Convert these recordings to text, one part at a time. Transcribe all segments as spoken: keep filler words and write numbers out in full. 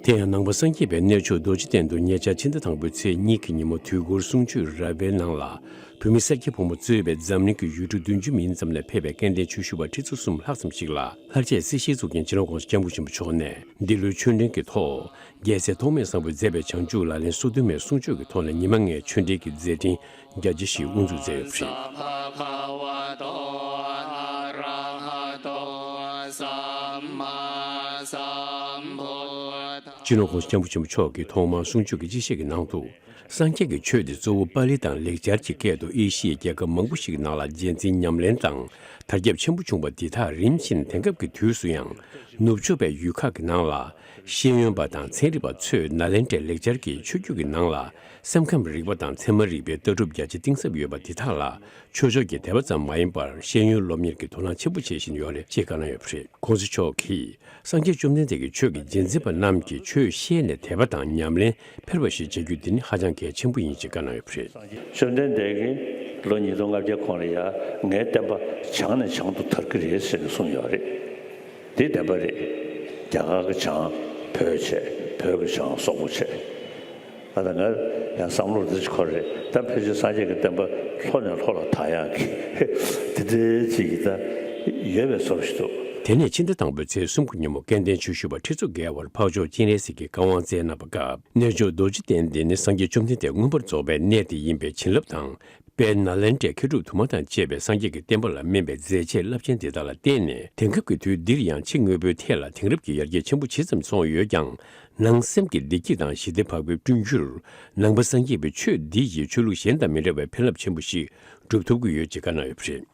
དེ་ཡང་ནང་པ་སངས་རྒྱས་པའི་གནས་མཆོག་རྡོ་རྗེ་གདན་དུ་ཉེ་ཆར་ཕྱི་ཟླ་དང་པོའི་ཚེས་གཉིས་ཀྱི་ཉིན་མོ་དུས་འཁོར་གསུང་ཆོས་ར་བའི་ནང་ལ། བོད་མི་ས་སྐྱ་ཕོ་མོ་གཙོས་པའི་འཛམ་གླིང་གི་ཡུལ་གྲུ་བདུན་ཅུ་མིན་ཙམ་ནས་ཕེབས་པའི་སྐལ་ལྡན་ཆོས་ཞུ་བ་ཁྲི་ཚོ་གསུམ་ལྷག་ཙམ་ཞིག་ལ་ལྷར་བཅས་སྲིད་ཞིའི་གཙུག་རྒྱན་སྤྱི་ནོར་༸གོང་ས་༸སྐྱབས་མགོན་ཆེན་པོ་མཆོག་ནས་འདི་ལོའི་ཆོས་འབྲེལ་གྱི་ཐོག་རྒྱལ་སྲས་ཐོགས་མེད་བཟང་པོས་མཛད་པའི་བྱང་ཆུབ་ལག་ལེན་སོ་བདུན་མའི་གསུང་ཆོས་ཀྱི་ཐོག་ནས་ཉི་མ་ལྔའི་ཆོས་འབྲེལ་གྱི་མཛད་འཕྲིན་རྒྱ་ཆེ་ཞིག་དབུ་འཛུགས་མཛད་ཡོད་པ་རེད། སྤྱི་ནོར་༸གོང་ས་༸སྐྱབས་མགོན་ཆེན་པོ་མཆོག་གིས་ཐོག་མར་གསུང་ཆོས་ཀྱི་སྤྱི་བཤད་ཀྱི་ནང་དུ། སངས་རྒྱས་ཀྱི་ཆོས་དེ་གཙོ་བོ་པཱ་ལི་དང་ལེགས་སྦྱར་གྱི་སྐད་དུ་ཨེ་ཤི་ཡའི་རྒྱལ་ཁབ་མང་པོ་ཞིག་གི་ནང་ལ་རྗེས་འཛིན་ཉམས་ལེན་དང་དར་ཁྱབ་ཆེན་པོ་བྱུང་བ་འདི་དག་རིམ་བཞིན་དེང་སྐབས་ཀྱི་དུས་སུ་ཡང་ནུབ་ཕྱོགས་པའི་ཡུལ་ཁག་གི་ནང་ལ་ཤེས་ཡོན་པ་དང་ཚན་རིག་པ་ཚོས་ནཱ་ལེནྡྲའི་ལེགས་སྦྱར་གྱི་ཆོས་བརྒྱུད་ཀྱི་ནང་ལ་སེམས་ཁམས་རིག་པ་དང་ཚད་མ་རིག་པའི་ལྟ་གྲུབ་རྒྱ་ཆེ་གཏིང་ཟབ་ཡོད་པ་འདི་དག་ལ་ཆོས་ཕྱོགས་ཀྱི་དད་པ་ཙམ་མ་ཡིན་པར་ཤེས་ཡོན་སློབ་གཉེར་གྱི་དོ་སྣང་ཆེན་པོ་བྱེད་བཞིན་ཡོད་རེད་ཅེས་བཀའ་གནང་ཡོད་པ་རེད། ༸གོང་ས་མཆོག་གིས། སངས་རྒྱས་བཅོམ་ལྡན་འདས་ཀྱི་ཆོས་ཀྱི་རྗེས་འཛིན་པ་རྣམས་ཀྱིས་ཆོས་ཤེས་ནས་དད་པ་དང་ཉམས་ལེན་འཕེལ་བ་ཞིག་བྱ་རྒྱུ་འདི་ནི་ཧ་ཅང་གལ་ཆེན་པོ་ཡིན་ཞེས་བཀའ་གནང་ཡོད་པ་རེད། བཅོམ་ལྡན་འདས་ཀྱིས་ལོ་ཉིས་སྟོང་ལྔ་བརྒྱ་གོང་ལ་ཡང་ངའི་བསྟན་པ་བྱང་ནས་བྱང་དུ་དར་གྱི་རེད་ཟེར་ནས་གསུངས་ཡོད་རེད། འདི་བདེན་པ་རེད། རྒྱ་གར་གྱི་བྱང་བོད་བྱས། བོད་ཀྱི་བྱང་སོག་པོ་བྱས། ཨ་ད་ང་ཡང་བསམ་བློ་འདི་འཁོར་རེད། ད་ཕལ་ཆེར་སངས་རྒྱས་ཀྱི་བསྟན་པ་ལྷོ་ནས་ལྷོ་ལ་དར་ཡག་གི་དེ་འདྲའི་ཅིག་ད་ཡོད་པའི་བཟོ་ཞིག་འདུག་དེ་ནས་ཕྱི་ཟླ་དང་པོའི་ཚེས་གསུམ་གྱི་ཉིན་མོ་སྐལ་ལྡན་ཆོས་ཞུ་བ་ཁྲི་ཚོ་བརྒལ་བར་འཕགས་མཆོག་སྤྱན་རས་གཟིགས་ཀྱི་བཀའ་དབང་སྩལ་གནང་བ་སྐབས་གནས་མཆོག་རྡོ་རྗེ་གདན་འདི་ནི་སངས་རྒྱས་བཅོམ་ལྡན་འདས་མངོན་པར་རྫོགས་པའི་གནས་དེ་ཡིན་པའི་བྱིན་རླབས་དང་། དཔལ་ནཱ་ལེནྡྲའི་མཁས་གྲུབ་དུ་མ་དང་བཅས་པས་སངས་རྒྱས་ཀྱི་བསྟན་པ་ལ་སྨན་པའི་མཛད་རྗེས་རླབས་ཆེན་དེ་དག་ལ་བརྟེན་ནས་དེང་སྐབས་ཀྱི་དུས་འདིར་ཡང་ཕྱི་དངོས་པོའི་ཐད་ལ་དེང་རབས་ཀྱི་ཡར་རྒྱས་ཆེན་པོ་ཇི་ཙམ་སོང་ཡོད་ཀྱང་། ནང་སེམས་ཀྱི་བདེ་སྐྱིད་དང་ཞི་བདེ་བག་ཕེབས་བསྐྲུན་རྒྱུར། ནང་པ་སངས་རྒྱས་པའི་ཆོས་འདི་ཡིས་ཆོས་ལུགས་གཞན་དང་མི་འདྲ་བའི་ཕན་རླབས་ཆེན་པོ་ཞིག་སྒྲུབ་ཐུབ་ཀྱི་ཡོད་ཅེས་བཀའ་གནང་ཡོད་པ་རེད།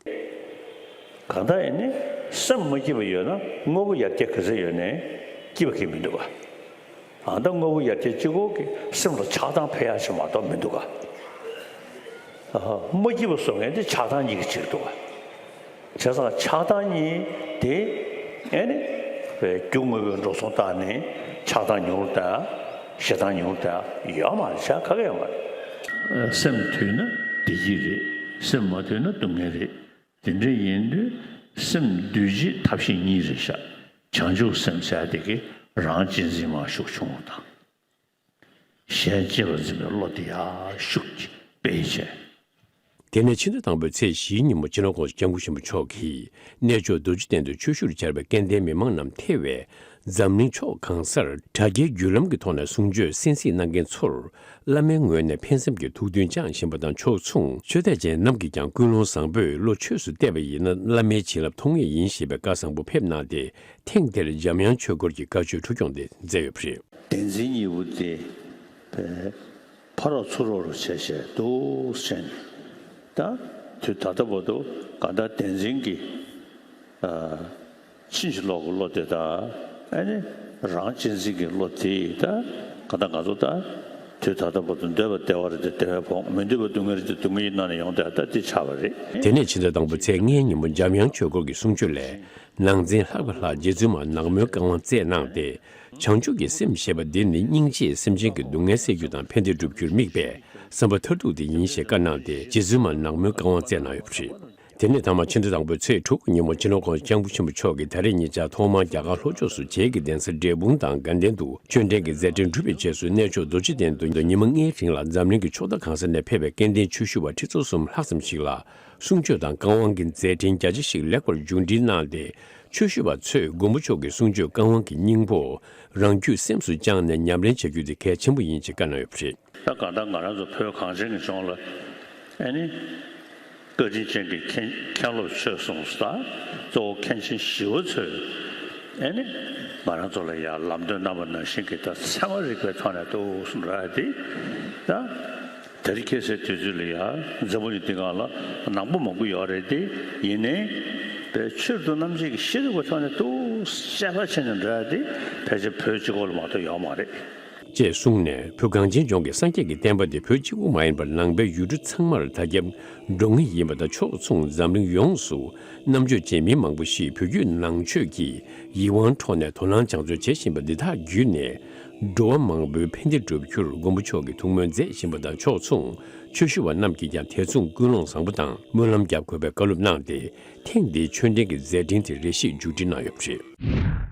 གང་ལྟར་ཡིན་ནའི་སེམས་མ་སྐྱིད་པ་ཡོད་ན་དངོས་པོ་ཡར་རྒྱས་ག་ཚད་ཡོད་ནའི་སྐྱིད་པ་གང་ཡང་མི་འདུག་ག་ཨ་ད་དངོས་པོ་ཡར་རྒྱས་གཅིག་པོ་གིས་སེམས་ལ་ཆགས་སྡང་འཕེལ་ཡག་ཞིག་མ་གཏོགས་མི་འདུག་ག་ཨ་མ་སྐྱིད་པ་བཟོ་མཁན་དེ་ཆགས་སྡང་གཉིས་ཀྱི་ཕྱིར་འདུག་ག་བྱས་ཙང་ཆགས་སྡང་གཉིས་དེ་ཨེ་ནི་རྒྱུ་དངོས་པོའི་འགྲོ་སོང་བཏང་ནས་ཆགས་སྡང་ཉུང་རུ་བཏང་ཡག་ཞེ་སྡང་ཉུང་རུ་བཏང་ཡག་ཡོད་མ་རེད། བྱ་ག་གེ་ཡོད་མ་རེད། སེམས་དུལ་ན་བདེ་སྐྱིད་རེད། སེམས་མ་དུལ་ན་སྡུག་བསྔལ་རེད། དེ་འདྲ་ཡིན་དུས་སེམས་འདུལ་བྱེད་ཐབས་ཤེས་གཉིས་རེད་ཤག་བྱང་ཆུབ་སེམས་ཟེར་དེ་གི་རང་གཅེས་འཛིན་མར་ཤུགས་ཆུང་བ་དང་། གཞན་གཅེས་པར་འཛིན་པའི་བློ་དེ་ཡར་ཤུགས་ཀྱིས་སྤེལ་བྱས། དེ་ནས་ཕྱི་ཟླ་དང་པོའི་ཚེས་བཞིའི་ཉིན་མོ་སྤྱི་ནོར་༸གོང་ས་༸སྐྱབས་མགོན་ཆེན་པོ་མཆོག་གིས་གནས་མཆོག་རྡོ་རྗེ་གདན་དུ་ཆོས་ཞུར་བཅར་བའི་སྐལ་ལྡན་མི་མང་རྣམས་ཐེ་བའི་འཛམ་གླིང་ཕྱོགས་གང་སར་དྲ་རྒྱའི་བརྒྱུད་ལམ་གྱི་ཐོག་ནས་གསུང་ཆོས་གསན་གཟིགས་གནང་མཁན་ཚོར། བླ་མའི་ངོས་ནས་ཕན་སེམས་ཀྱི་ཐུགས་འདུན་བཅངས་བཞིན་པ་དང་ཕྱོགས་མཚུངས་ཆོས་དད་ཅན་རྣམས་ཀྱིས་ཀྱང་ཀུན་སློང་བཟང་པོས་བློ་ཆོས་སུ་གཏད་པ་ཡིན་ན་བླ་མའི་བྱིན་རླབས་ཐོབ་ངེས་ཡིན་ཞེས་པའི་བཀའ་བཟང་པོ་ཕེབས་གནང་སྟེ། ཐེངས་འདིར་འཇམ་དབྱངས་ཆོས་སྐོར་གྱི་བཀའ་ཆོས་ཐུགས་སྐྱོང་དེ་མཛད་ཡོད་པ་རེད། བདེན་འཛིན་གཉིས་པོ་དེ་ཕ་རོགས་ཚུར་རོགས་རོགས་བྱས་བྱས་འདུག་བྱས་ནས་ད་དུས་ད་ལྟ་བར་དུ་གང་ལྟར་བདེན་འཛིན་གྱི་ཕྱིན་ཅི་ལོག་གི་བློ་དེ་དང་ཨ་ནི་རང་གཅེས་འཛིན་གྱི་བློ་དེ་ད་གང་ལྟར་ང་ཚོ་ད་དུས་ད་ལྟ་བར་དུ་འདོད་པ་བདེ་བ་རེད་དེ་བདེ་བས་ཕོངས། མི་འདོད་པ་སྡུག་བསྔལ་རེད་དེ་སྡུག་བསྔལ་གྱི་ནང་ནས་ཡོང་དེ་ད་དེ་ཆགས་པ་རེད། དེ་ནས་ཕྱི་ཟླ་དང་པོ་ཚེས་ལྔའི་ཉིན་མོ་འཇམ་དབྱངས་ཆོས་སྐོར་གྱི་གསུང་ཆོས་ལས། ནང་འཛིན་ལྷག་པའི་ལྷ་རྗེ་བཙུན་མ་ནག་མོའི་བཀའ་དབང་སྩལ་གནང་སྟེ། བྱང་ཆུབ་ཀྱི་སེམས་ཞེས་པ་འདི་ནི་སྙིང་རྗེས་སེམས་ཅན་གྱི་སྡུག་བསྔལ་སེལ་རྒྱུ་དང་ཕན་བདེ་བསྒྲུབ་རྒྱུར་དམིགས་པའི་བསམ་པ་མཐར་ཐུག་དེ་ཡིན་ཞེས་བཀའ་གནང་སྟེ་རྗེ་བཙུན་མ་ནག་མོའི་བཀའ་དབང་སྩལ་གནང་ཡོད་པ་རེད། དེ་ནས་ཐ་མ་ཕྱི་ཟླ་དང་པོའི་ཚེས་དྲུག་གི་ཉིན་མོ་སྤྱི་ནོར་༸གོང་ས་༸སྐྱབས་མགོན་ཆེན་པོ་མཆོག་གིས་ད་རེས་ཉེ་ཆར་ཐོག་མར་རྒྱ་གར་ལྷོ་ཕྱོགས་སུ་བྱེས་ཀྱི་གདན་ས་འབྲས་སྤུངས་དང་དགའ་ལྡན་དུ་ཆོས་འབྲེལ་གྱི་མཛད་འཕྲིན་གྲུབ་པའི་རྗེས་སུ་གནས་མཆོག་རྡོ་རྗེ་གདན་དུ་ཉི་མ་ལྔའི་རིང་ལ་འཛམ་གླིང་གི་ཕྱོགས་མཐའ་གང་ས་ནས་ཕེབས་པའི་སྐལ་ལྡན་ཆོས་ཞུ་བ་ཁྲི་ཚོ་གསུམ་ལྷག་ཙམ་ཞིག་ལ། གསུང་ཆོས་དང་བཀའ་དབང་གི་མཛད་འཕྲིན་རྒྱ་ཆེ་ཞིག་ལེགས་པར་མཇུག་སྒྲིལ་གནང་སྟེ། ཆོས་ཞུ་བ་ཚོས་མགོན་པོ་མཆོག་གི་གསུང་ཆོས་བཀའ་དབང་གི་སྙིང་པོ་རང་རྒྱུད་སེམས་སུ་བཅངས་ནས་ཉམས་ལེན་བྱ་རྒྱུ་དེ་གལ་ཆེན་པོ་ཡིན་ཞེས་བཀའ་གནང་ཡོད་པ་རེད། ད་གང་ལྟར་ང་རང་ཚོ་བོད་གངས་ཅན་གྱི་ལྗོངས་ལ་ཨ་ནི་བཀའ་དྲིན་ཅན་གྱི་མཁན་མཁན་སློབ་ཆོས་གསུངས་སོ། ད་གཙོ་བོ་མཁན་ཆེན་ཞི་བ་འཚོས་ཨ་ནི་ང་རང་ཚོ་ལ་ཡང་ལམ་སྟོན་གནང་བ་ནང་བཞིན་གྱི་ད་ཚད་མ་རིག་པའི་ཐོག་ནས་འདུག་སེ་འགྲོ་ཡ་དེ་ད། དེ་རིང་ཁ་སང་དུས་ཚོད་ལ་ཡ་འཛམ་བུ་གླིང་འདི་སྒང་ལ་ནག་པོ་མང་པོ་ཡོད་རེད་དེ། ཡིན་ནའི་བོད་ཆོས་རྡོ་རྣམ་འབྱེད་ཀྱི་ཤེས་རིག་པ་ཐོག་ནས་ཏོག་ཙམ་དཔྱད་པ་བྱས་ནས་འགྲོ་ཡ་དེ་ཕལ་ཆེར་བོད་གཅིག་པོ་ལ་མ་གཏོགས་ཡོད་མ་རེད། ཅེས་གསུངས་ནས་བོད་གངས་ཅན་ལྗོངས་ཀྱི་སངས་རྒྱས་ཀྱི་བསྟན་པ་འདི་བོད་གཅིག་པུ་མ་ཡིན་པར་ནང་པའི་ཡུལ་གྲུ་ཚང་མར་དར་ཁྱབ་འགྲོ་ངེས་ཡིན་པ་དང་ཕྱོགས་མཚུངས་འཛམ་གླིང་ཡོངས་སུ་རྣམ་དཔྱོད་ཅན་མི་མང་པོ་ཞིག་བོད་བརྒྱུད་ནང་ཆོས་ཀྱི་ཡིད་དབང་འཕྲོག་ནས་དོ་སྣང་བྱང་བརྩོན་བྱེད་བཞིན་པ་འདི་དག་བརྒྱུད་ནས། འགྲོ་བ་མང་པོའི་ཕན་བདེ་བསྒྲུབ་རྒྱུར་མགོན་པོ་མཆོག་གིས་ཐུགས་སྨོན་མཛད་བཞིན་པ་དང་ཕྱོགས་མཚུངས་ཆོས་ཞུ་བ་རྣམས་ཀྱིས་ཀྱང་དེ་མཚུངས་ཀུན་སློང་བཟང་པོ་དང་སྨོན་ལམ་རྒྱབ་དགོས་པའི་བཀའ་སློབ་གནང་སྟེ། ཐེངས་འདིའི་ཆོས་འབྲེལ་གྱི་མཛད་འཕྲིན་དེ་རེ་ཞིག་མཇུག་སྒྲིལ་གནང་ཡོད་པ་རེད།